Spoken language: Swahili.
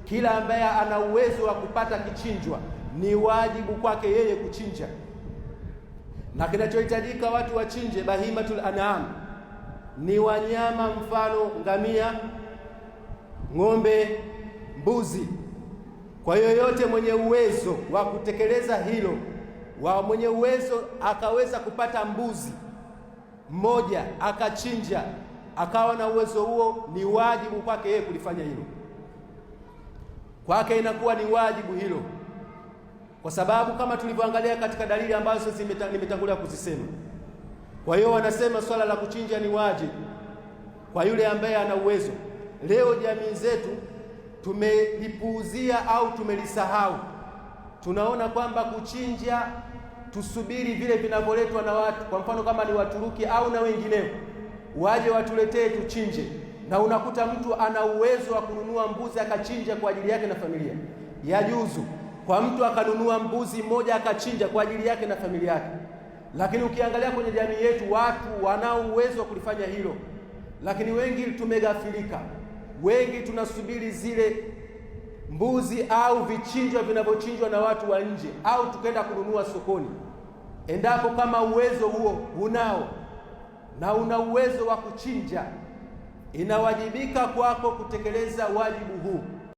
Kila ambaye ana uwezo wa kupata kichinjwa ni wajibu kwake yeye kuchinja, na kinachohitajika watu wachinje bahimatul an'am, ni wanyama mfano ngamia, ng'ombe, mbuzi. Kwa yoyote mwenye uwezo wa kutekeleza hilo, wa mwenye uwezo akaweza kupata mbuzi mmoja akachinja, akawa na uwezo huo, ni wajibu kwake yeye kulifanya hilo, kwake inakuwa ni wajibu hilo, kwa sababu kama tulivyoangalia katika dalili ambazo nimetangulia kuzisema. Kwa hiyo wanasema swala la kuchinja ni wajibu kwa yule ambaye ana uwezo. Leo jamii zetu tumelipuuzia au tumelisahau, tunaona kwamba kuchinja tusubiri vile vinavyoletwa na watu, kwa mfano kama ni Waturuki au na wengineo waje watuletee tuchinje, na unakuta mtu ana uwezo wa kununua mbuzi akachinja kwa ajili yake na familia. Yajuzu kwa mtu akanunua mbuzi mmoja akachinja kwa ajili yake na familia yake, lakini ukiangalia kwenye jamii yetu watu wanao uwezo wa kulifanya hilo, lakini wengi tumeghafilika, wengi tunasubiri zile mbuzi au vichinjwa vinavyochinjwa na watu wa nje au tukaenda kununua sokoni. Endapo kama uwezo huo unao na una uwezo wa kuchinja, inawajibika kwako kutekeleza wajibu huu.